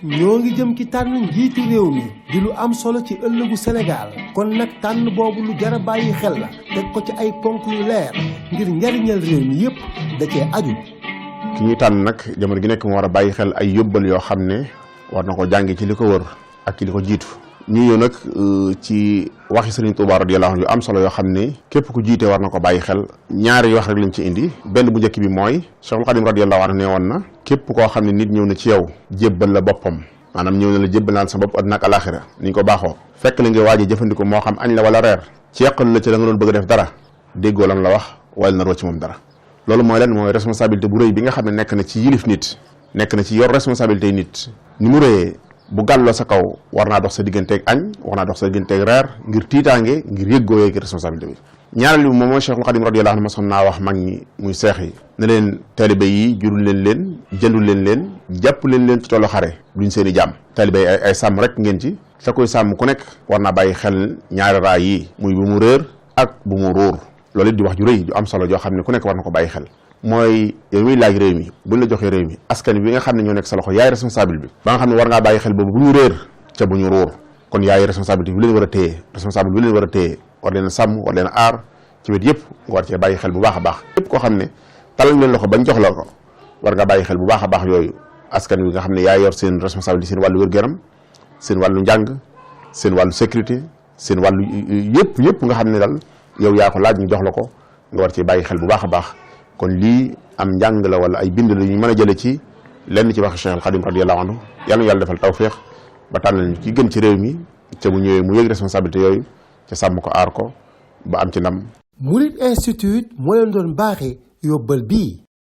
ñoo ngi jëm ci tànn njiiti réew mi di lu am solo ci ëllëgu Sénégal kon nag tànn boobu lu jar a bàyyi xel la teg ko ci ay ponk yu leer ngir njariñal réew mi yépp da cee aju. ki ñuy tànn nag jamono gi nekk mu war a bàyyi xel ay yóbbal yoo xam ne war na ko jànge ci li ko wër ak ci li ko jiitu. ñu ñëw nag ci waxi Sëriñ Tuubaa radiyallaahu anhu yu am solo yoo xam ne képp ku jiite war na ko bàyyi xel ñaari wax rek lañ ci indi. benn bu njëkk bi mooy Cheikhul Khadim radiyallaahu anhu ne woon na képp koo xam ne nit ñëw na ci yow jébbal la boppam maanaam ñëw na la jébbal naan sa bopp àddina ak alaaxira ni ñu ko baaxoo fekk la nga waaj a jëfandikoo moo xam añ la wala reer ci yàqal la ci la nga doon bëgg a def dara déggoo lam la wax wala naroo ci moom dara. loolu mooy lan mooy responsabilité bu rëy bi nga xam ne nekk na ci yilif nit nekk na ci yor responsabilité nit ni mu rëyee bu gàlloo sa kaw war naa dox sa digganteeg añ war naa dox sa digganteeg reer ngir tiitaange ngir yëggoo yeegi responsabilité bi. ñaareel bi moom mooy Cheikhul Khadim radiyallaahu anhu mosoon naa wax mag ñi muy seex yi ne leen taalibe yi jurul leen jëndul leen jàpp leen ci tollu xare duñ seen i jàmm. taalibe yi ay sàmm rek ngeen ci te koy sàmm ku nekk war naa bàyyi xel ñaari raay yi muy bu mu réer ak bu mu ruur. loolu it di wax ju rëy ju am solo joo xam ne ku nekk war na ko bàyyi xel mooy yow muy laaj réew mi buñ la joxee réew mi askan bi nga xam ne ñoo nekk sa loxo yaay responsable bi ba nga xam ne war ngaa bàyyi xel boobu bu ñu réer ca bu ñu ruur kon yaay responsabilité bi leen war a téye responsable bi leen war a téye war leen a sàmm war leen a aar ci wet yëpp nga war cee bàyyi xel bu baax a baax yëpp koo xam ne talal leen loxo bañ jox la ko war nga bàyyi xel bu baax a baax yooyu askan wi nga xam ne yaay yor seen responsabilité seen wàllu wér-gu-yaram seen wàllu njàng seen wàllu sécurité seen wàllu yëpp nga xam ne daal yow yaa ko laaj ñu jox la ko nga war cee bàyyi xel bu baax a baax kon lii am njàng la wala ay bind la ñu mën a jële ci lenn ci wax Cheikhul Khadim radiyallaahu anhu yàlla na yàlla defal tawféex ba tànnal ñu ci gën ci réew mi ca bu ñëwee mu yëg responsabilité yooyu ca sàmm ko aar ko ba am ci ndam. Mouride Institute moo leen doon baaxee yóbbal bii.